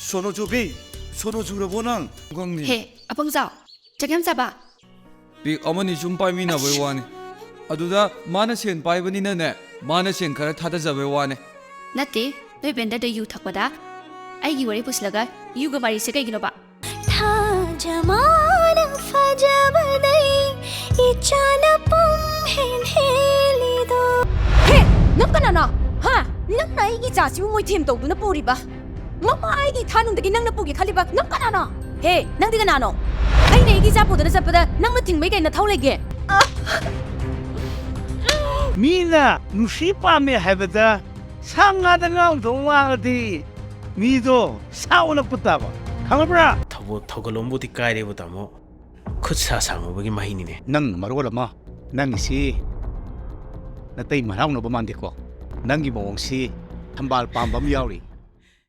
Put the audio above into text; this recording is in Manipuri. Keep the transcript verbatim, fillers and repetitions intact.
ꯁꯣꯅꯣ ꯆꯨꯕꯤ, ꯁꯣꯅꯣ ꯆꯨꯔꯕꯣ ꯅꯪ? ꯈꯨꯡꯒꯪꯅꯤ꯫ ꯍꯦ, ꯑꯄꯪꯖꯥꯎ, ꯆꯒꯦꯝ ꯆꯥꯕ꯫ ꯄꯤꯛ ꯑꯃꯅꯤ ꯁꯨꯝ ꯄꯥꯏꯃꯤꯟꯅꯕꯩ ꯋꯥꯅꯤ꯫ ꯑꯗꯨꯗ ꯃꯥꯅ ꯁꯦꯟ ꯄꯥꯏꯕꯅꯤꯅꯅꯦ, ꯃꯥꯅ ꯁꯦꯟ ꯈꯔ ꯊꯥꯗꯖꯕꯩ ꯋꯥꯅꯤ꯫ ꯅꯠꯇꯦ, ꯅꯣꯏ ꯕꯦꯟꯗꯔꯗ ꯌꯨ ꯊꯛꯄꯗ ꯑꯩꯒꯤ ꯋꯥꯔꯤ ꯄꯨꯁꯤꯜꯂꯒ ꯌꯨꯒ ꯃꯥꯔꯤꯁꯦ ꯀꯩꯒꯤꯅꯣꯕ? ꯊꯥꯖꯃꯥꯅ ꯐꯖꯕꯗꯩ ꯏꯆꯥꯅ ꯄꯨꯝ ꯍꯦꯟ ꯍꯦꯜꯂꯤꯗꯣ꯫ ꯍꯦ, ꯅꯪ ꯀꯅꯥꯅꯣ? ꯍꯥ? ꯅꯪꯅ ꯑꯩꯒꯤ ꯏꯆꯥꯁꯤꯕꯨ ꯃꯣꯏꯊꯦꯝ ꯇꯧꯗꯨꯅ ꯄꯨꯔꯤꯕ? ꯃꯃꯥ ꯑꯩꯒꯤ ꯏꯊꯥꯅꯨꯡꯗꯒꯤ ꯅꯪꯅ ꯄꯨꯒꯦ ꯈꯜꯂꯤꯕ? ꯅꯪ ꯀꯅꯥꯅꯣ? ꯍꯦ, ꯅꯪꯗꯤ ꯀꯅꯥꯅꯣ? ꯑꯩꯅ ꯑꯩꯒꯤ ꯏꯆꯥ ꯄꯨꯗꯨꯅ ꯆꯠꯄꯗ ꯅꯪꯅ ꯊꯤꯡꯕꯩ ꯀꯩ ꯅꯊꯧ ꯂꯩꯒꯦ? ꯃꯤꯅ ꯅꯨꯡꯁꯤ ꯄꯥꯝꯃꯦ ꯍꯥꯏꯕꯗ ꯁꯥ ꯉꯥꯗ ꯉꯥꯎꯗꯧ ꯉꯥꯡꯉꯗꯤ ꯃꯤꯗꯣ ꯁꯥ ꯑꯣꯜꯂꯛꯄ ꯇꯥꯕ, ꯈꯪꯉꯕ꯭ꯔꯥ? ꯊꯧꯒꯜꯂꯣꯟꯕꯨꯗꯤ ꯀꯥꯏꯔꯦꯕꯨ ꯇꯥꯃꯣ, ꯈꯨꯠ ꯁꯥ ꯁꯥꯡꯉꯨꯕꯒꯤ ꯃꯍꯩꯅꯤꯅꯦ꯫ ꯅꯪ ꯃꯔꯣꯜ ꯑꯃ, ꯅꯪꯒꯤꯁꯤ ꯅꯇꯩ ꯃꯅꯥꯎꯅꯕ ꯃꯥꯟꯗꯦꯀꯣ꯫ ꯅꯪꯒꯤ ꯃꯑꯣꯡꯁꯤ ꯊꯝꯕꯥꯜ ꯄꯥꯝꯕ ꯑꯃ ꯌꯥꯎꯔꯤ꯫